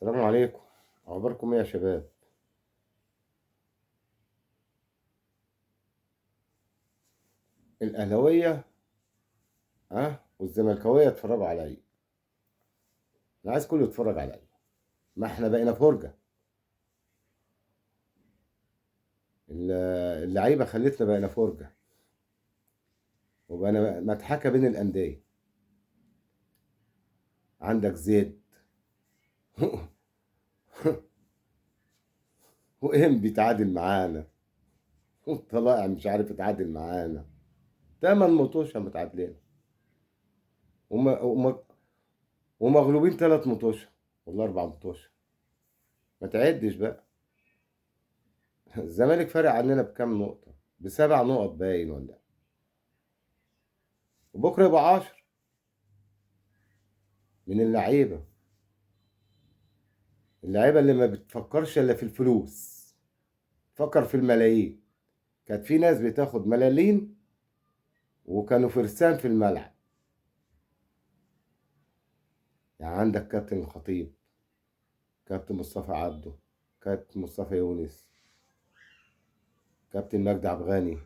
السلام عليكم، اخباركم ايه يا شباب؟ الاهلاوية والزملكاويه اتفرجوا عليا. انا عايز كله يتفرج عليا، ما احنا بقينا فرجه. اللعيبة خلتنا بقينا فرجه، وبقينا مضحكة بين الاندية. عندك زيد وإم بيتعادل معانا، والطلائع مش عارف يتعادل معانا. 8 مطوشه متعادلين ومغلوبين 3 مطوشه ولا 4 مطوشه، ما تعدش بقى. الزمالك فارق عننا بكام نقطة؟ ب7 نقط باين ولا، وبكره يبقى 10 من اللعيبة. اللعيبة اللي ما بتفكرش الا في الفلوس، فكر في الملايين. كانت في ناس بتاخد ملالين وكانوا فرسان في الملعب. يعني عندك كابتن الخطيب، كابتن مصطفى عبده، كابتن مصطفى يونس، كابتن مجدي عبد الغني،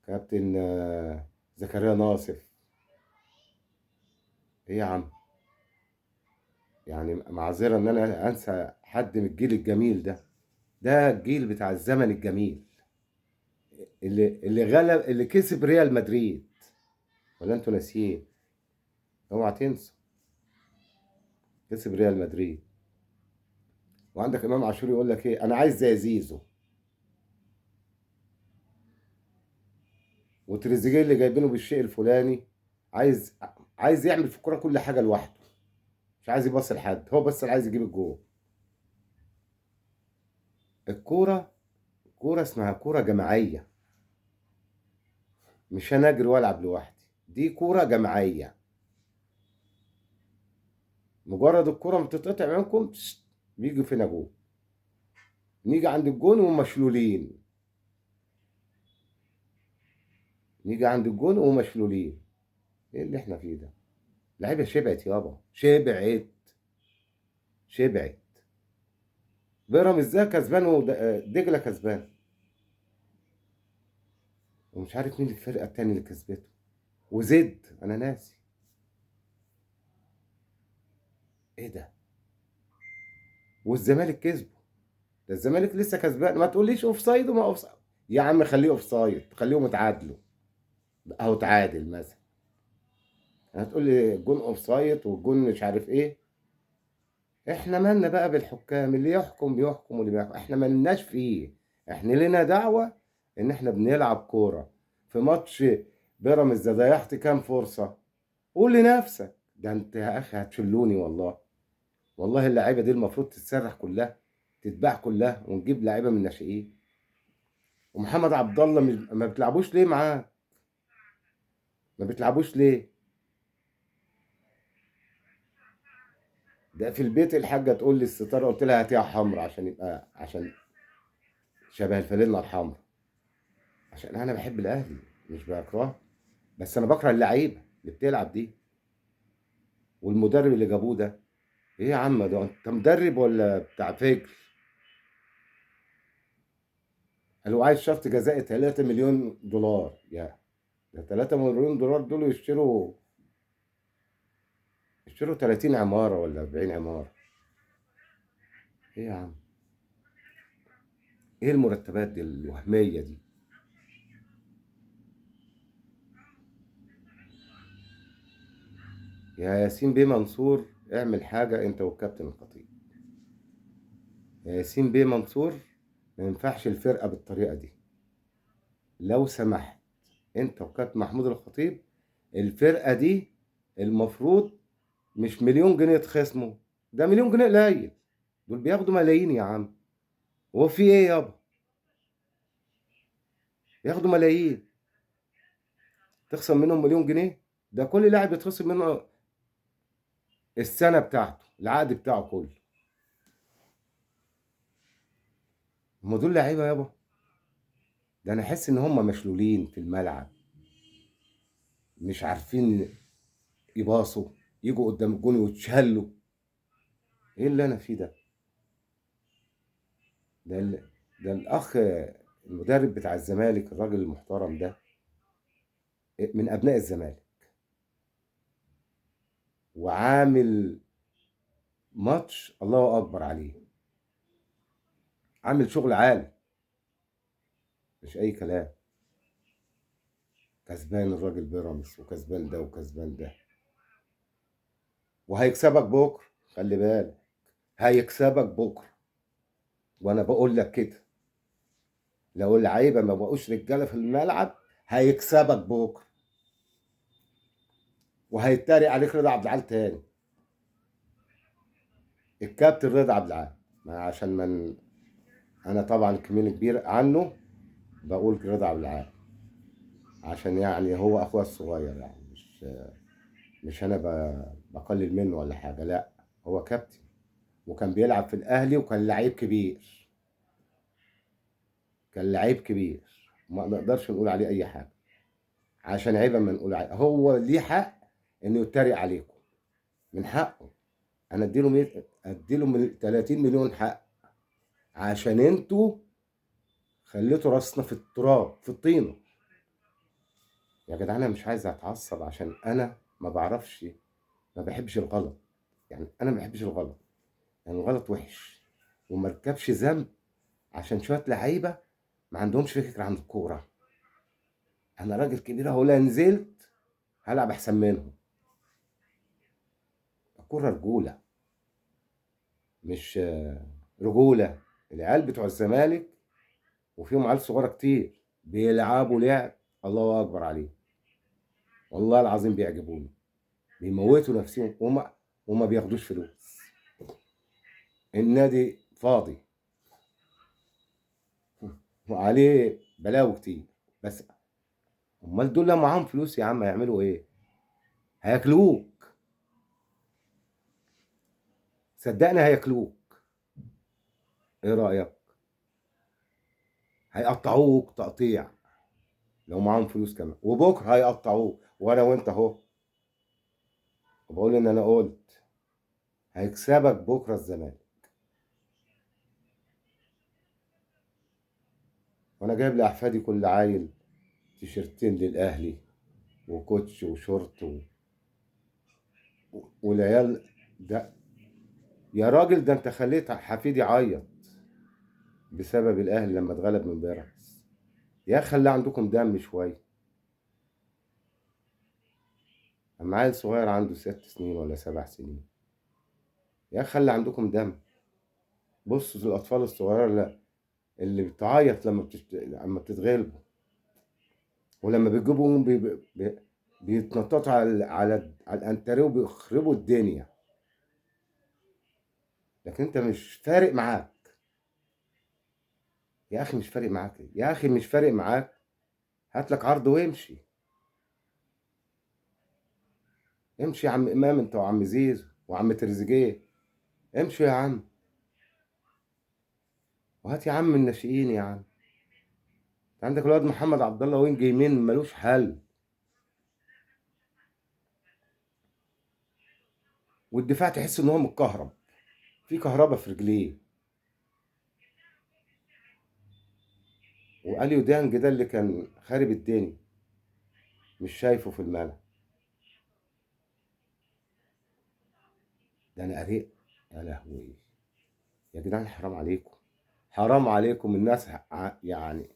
كابتن زكريا ناصف. ايه يا عم، يعني معذرة ان انا انسى حد من الجيل الجميل ده. ده الجيل بتاع الزمن الجميل اللي غلب، اللي كسب ريال مدريد. ولا انتوا ناسيين؟ اوعى تنسوا، كسب ريال مدريد. وعندك امام عاشور يقول لك ايه؟ انا عايز زي زيزو. وتريزيجيه اللي جايبينه بالشيء الفلاني عايز يعمل في الكورة كل حاجة لوحده، مش عايز يباصي لحد، هو بس اللي عايز يجيب الجول. الكورة كورة اسمها كورة جماعية، مش انا اجري والعب لوحدي، دي كورة جماعية. مجرد الكورة ما بتتقطع منكم بيجي فينا جول، نيجي عند الجون ومشلولين، نيجي عند الجون ومشلولين. ايه اللي احنا فيه ده؟ لعيبة شبعت يابا، شبعت شبعت. بيراميدز ده كسبان ودجله كسبان، ومش عارف مين الفرقة التانية اللي كسبته، وزد انا ناسي ايه ده. والزمالك كسبه، ده الزمالك لسه كسبان. ما تقوليش offside وما offside يا عم، خليه offside، خليهم اتعادلوا او تعادل مثلا. هتقول لي الجون offside والجون مش عارف ايه. احنا مالنا بقى بالحكام؟ اللي يحكم يحكم واللي بيحكم احنا مالناش فيه. احنا لنا دعوه ان احنا بنلعب كورة. في ماتش بيراميدز ده ضيعت كام فرصة؟ قول لنفسك ده انت يا اخي هتشلوني والله. والله اللعيبة دي المفروض تتسرح كلها، تتباع كلها، ونجيب لعيبة من الناشئين. ومحمد عبد الله ما بتلعبوش ليه معاه؟ ما بتلعبوش ليه؟ ده في البيت الحاجة تقول لي الستارة، قلت لها هاتيها حمرا عشان يبقى، عشان شبه الفانلة الحمرا، عشان انا بحب الاهلي مش بكرهه، بس انا بكره اللعيبة اللي بتلعب دي والمدرب اللي جابوه ده. ايه يا عم ده، انت مدرب ولا بتاع فجر؟ قالوا عايز شرط جزائي 3 مليون دولار. يا ده 3 مليون دولار دول يشتروا 30 عمارة ولا 40 عمارة. ايه يا عم، ايه المرتبات دي الوهمية دي؟ يا ياسين بيه منصور اعمل حاجة انت والكابتن الخطيب. يا ياسين بيه منصور ما ينفعش الفرقة بالطريقة دي، لو سمحت انت وكابتن محمود الخطيب. الفرقة دي المفروض مش مليون جنيه يتخصموا، ده مليون جنيه قليل، دول بياخدوا ملايين يا عم. هو في ايه يابا؟ بياخدوا ملايين، تخصم منهم مليون جنيه؟ ده كل لاعب يتخصم منه السنة بتاعته، العقد بتاعه كله. هما دول لعيبة يابا؟ ده انا احس ان هما مشلولين في الملعب، مش عارفين يباصوا، يجوا قدام الجون ويتشلوا. ايه اللي انا فيه ده؟ ده الاخ المدرب بتاع الزمالك، الراجل المحترم ده من ابناء الزمالك، وعامل ماتش الله اكبر عليه، عامل شغل عالي مش اي كلام. كسبان الراجل بيراميدز، وكسبان ده وكسبان ده، وهيكسبك بكره، خلي بالك هيكسبك بكره. وانا بقول لك كده، لو اللعيبة ما بقوش رجاله في الملعب هيكسبك بكره، وهيتريق عليك رضا عبد العال تاني، الكابتن رضا عبد العال. عشان من انا طبعا كمين كبير عنه بقول رضا عبد العال، عشان يعني هو اخويا الصغير، يعني مش انا بقلل منه ولا حاجة، لا هو كابتن وكان بيلعب في الاهلي وكان لعيب كبير، كان لعيب كبير، ما نقدرش نقول عليه اي حاجة عشان عيب ما نقول عليه. هو ليه حق انه يتريق عليكم، من حقه. انا اديله 30 مليون حق، عشان انتوا خليتوا راسنا في التراب في الطينه. يا جدعان انا مش عايز اتعصب، عشان انا ما بعرفش، ما بحبش الغلط، يعني انا ما بحبش الغلط، يعني الغلط وحش، وما ركبش ذنب عشان شوية لعيبة ما عندهمش فكرة عن الكورة. انا راجل كبير اهو، لا نزلت هلعب احسن منهم. الكورة رجوله، مش رجوله. العيال بتوع الزمالك وفيهم عيال صغيرة كتير بيلعبوا لعب الله اكبر عليه، والله العظيم بيعجبوني، بيموتوا نفسهم وما بياخدوش فلوس. النادي فاضي وعليه بلاوي كتير، بس امال دول لو معاهم فلوس يا عم هيعملوا ايه؟ هياكلوك، صدقني هياكلوك. ايه رأيك؟ هيقطعوك تقطيع لو معاهم فلوس كمان، وبكره هيقطعوك. وانا وانت اهو بقول ان انا قلت هيكسبك بكره الزمالك، وانا جايب لاحفادي كل عيل تيشرتين للاهلي وكوتش وشورت والعيال ده. يا راجل ده انت خليت حفيدي يعيط بسبب الاهلي لما اتغلب من بيراميدز. يا خلي عندكم دم شوية. اما عيل صغير عنده 6 سنين ولا 7 سنين، يا خلي عندكم دم. بصوا للاطفال الصغيرة اللي بتعيط لما بتتغلبوا، ولما بيجيبوهم بيتنططوا على الانتريه وبيخربوا الدنيا. لكن انت مش فارق معاك يا اخي، مش فارق معاك يا اخي، مش فارق معاك. هات لك عرض وامشي، امشي يا عم امام انت وعم زيزو وعم تريزيجيه، امشي يا عم، وهات يا عم الناشئين يا عم. انت عندك الواد محمد عبد الله wing يمين ملوش حل، والدفاع تحس ان هو متكهرب، في كهربا في رجليه. واليو ديانج ده اللي كان خارب الدنيا مش شايفه في الملعب. ده انا قريت يا لهوي يا جدعان، حرام عليكم، حرام عليكم. الناس يعني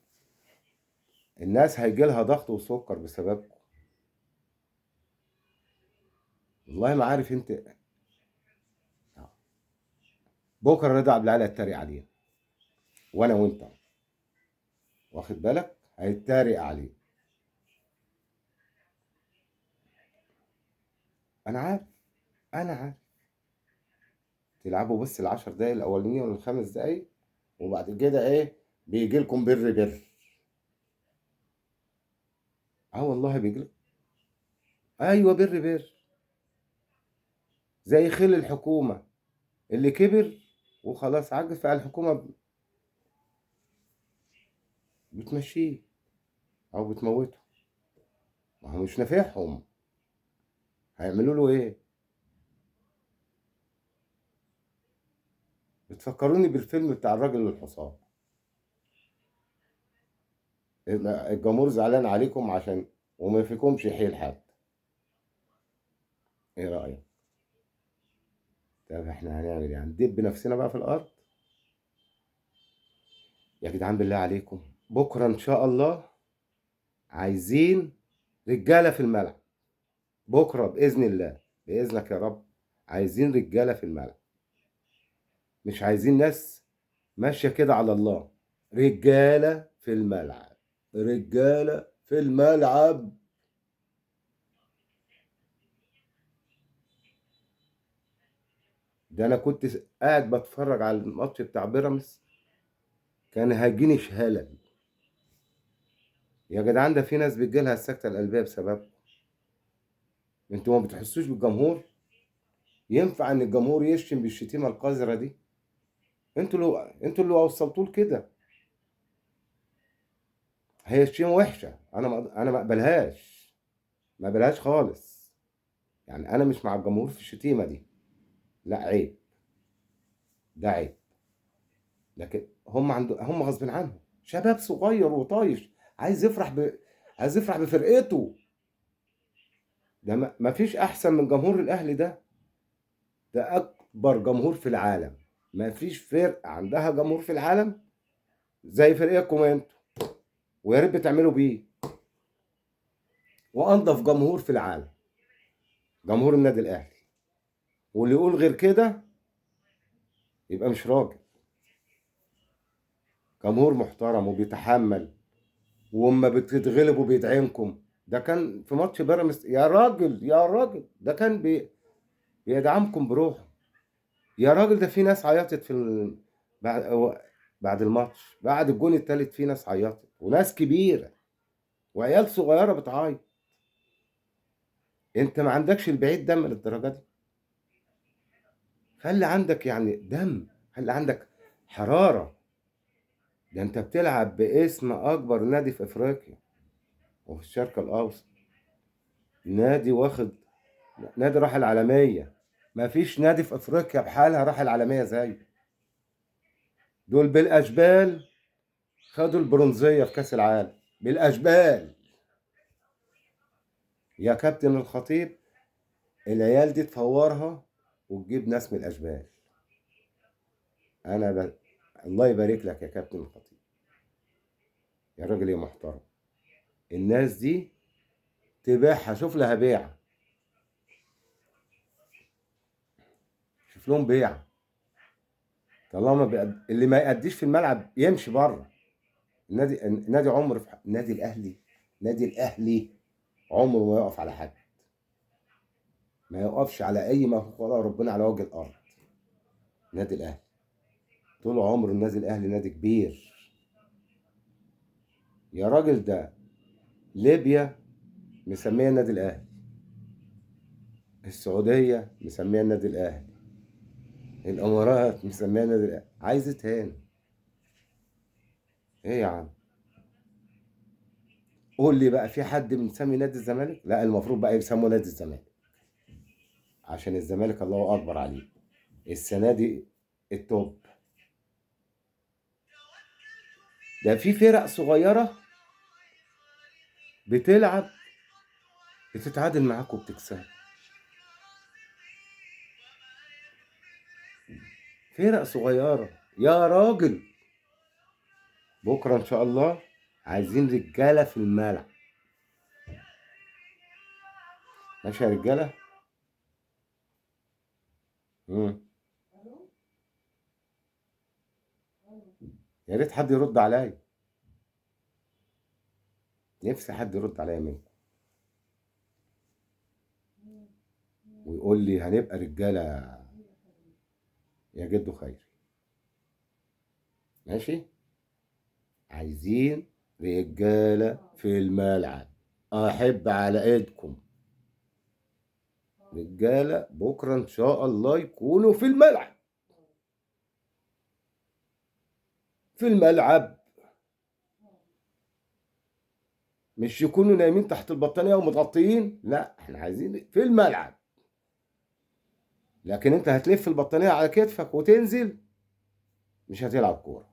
الناس هيجي لها ضغط وسكر بسببكم. والله ما عارف انت. بكره رضا عبد العال هيتريق علينا، وانا وانت واخد بالك، هيتريق عليه. انا عارف، انا عارف. تلعبوا بس 10 دقايق الاولانية ولا 5 دقايق، وبعد كده ايه بيجي لكم بر بر. اه والله بيجي لكم، ايوه بر بر، زي خل الحكومة اللي كبر وخلاص عجز، فالحكومة بتمشيه او بتموته. ما هو مش نافعهم، هيعملوا له ايه؟ بتفكروني بالفيلم بتاع الراجل والحصان. الجمهور زعلان عليكم عشان وما فيكمش حيل حد. ايه رأيك؟ طب احنا هنعمل ايه؟ هندب نفسنا بقى في الارض؟ يا جدعان بالله عليكم، بكره ان شاء الله عايزين رجاله في الملعب. بكره باذن الله، باذنك يا رب، عايزين رجاله في الملعب. مش عايزين ناس ماشية كده على الله. رجاله في الملعب، رجاله في الملعب. ده انا كنت قاعد بتفرج على الماتش بتاع بيراميدز، كان هيجيني شهالة يا جدعان. ده في ناس بتجيلها السكتة القلبية بسببكم. انتوا ما بتحسوش بالجمهور؟ ينفع ان الجمهور يشتم بالشتيمه القذرة دي؟ انتوا اللي وصلتوه لكده. هي الشتيمة وحشة، انا ما اقبلهاش، ما اقبلهاش خالص. يعني انا مش مع الجمهور في الشتيمة دي، لا عيب، ده عيب. لكن هم غصب عنهم، شباب صغير وطايش عايز يفرح عايز يفرح بفرقته. ده ما فيش احسن من جمهور الاهلي. ده اكبر جمهور في العالم. ما فيش فرقه عندها جمهور في العالم زي فرقتكم انتوا، ويا ريت بتعملوا بيه. وانضف جمهور في العالم جمهور النادي الاهلي، واللي يقول غير كده يبقى مش راجل. جمهور محترم وبيتحمل، وما بتتغلبوا بيدعمكم. ده كان في ماتش بيراميدز يا راجل، يا راجل، ده كان بيدعمكم بروحه يا راجل. ده في ناس عيطت في بعد الماتش، بعد الجون الثالث في ناس عيطت، وناس كبيرة وعيال صغيرة بتعيط. انت ما عندكش البعيد دم للدرجة دي. خلي عندك يعني دم، خلي عندك حرارة. ده انت بتلعب باسم اكبر نادي في افريقيا وفي الشرق الاوسط، نادي واخد، نادي راح العالمية. مفيش نادي في افريقيا بحالها راح العالمية زيه. دول بالاشبال خدوا البرونزيه في كاس العالم، بالاشبال. يا كابتن الخطيب، العيال دي تفورها وتجيب ناس من الاشبال. الله يبارك لك يا كابتن الخطيب، يا راجل يا محترم. الناس دي تبيعها، شوف لها بيع، شوف لهم بيع. طالما اللي ما يأديش في الملعب يمشي بره. النادي عمر في النادي الاهلي، نادي الاهلي عمره ما يقف على حد، ما يقفش على اي ما خلق ربنا على وجه الارض. النادي الاهلي طول عمره النادي الاهلي نادي كبير يا راجل. ده ليبيا مسميه النادي الاهلي، السعودية مسميه النادي الاهلي، الامارات مسميه النادي الاهلي. عايز تاني ايه يا عم؟ قول لي بقى، في حد مسمي نادي الزمالك؟ لا، المفروض بقى يسموا نادي الزمالك، عشان الزمالك الله اكبر عليه السنة دي التوب. ده في فرق صغيرة بتلعب بتتعادل معاك وبتكسب. فرق صغيرة يا راجل. بكره ان شاء الله عايزين رجاله في الملعب. ماشي يا رجاله؟ يا ريت حد يرد عليا، نفسي حد يرد عليا منكم ويقول لي هنبقى رجاله يا جدو خيري. ماشي؟ عايزين رجاله في الملعب، احب على ايدكم رجاله. بكره ان شاء الله يكونوا في الملعب، في الملعب، مش يكونوا نايمين تحت البطانيه ومتغطيين. لا، احنا عايزين في الملعب. لكن انت هتلف البطانيه على كتفك وتنزل، مش هتلعب كورة.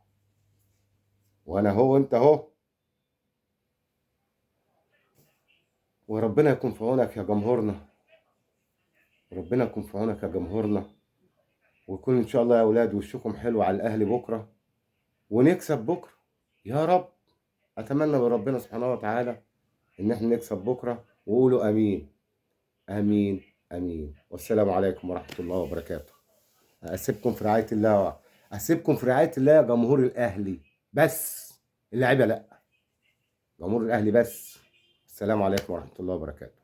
وانا هو انت اهو. وربنا يكون في عونك يا جمهورنا، ربنا يكون في عونك يا جمهورنا، ويكون ان شاء الله يا اولاد وشكم حلو على الاهلي بكره، ونكسب بكره يا رب. اتمنى من ربنا سبحانه وتعالى ان احنا نكسب بكره، وقولوا امين امين امين. والسلام عليكم ورحمة الله وبركاته. اسيبكم في رعاية الله، اسيبكم في رعاية الله يا جمهور الاهلي، بس اللعيبة لا، جمهور الاهلي بس. السلام عليكم ورحمة الله وبركاته.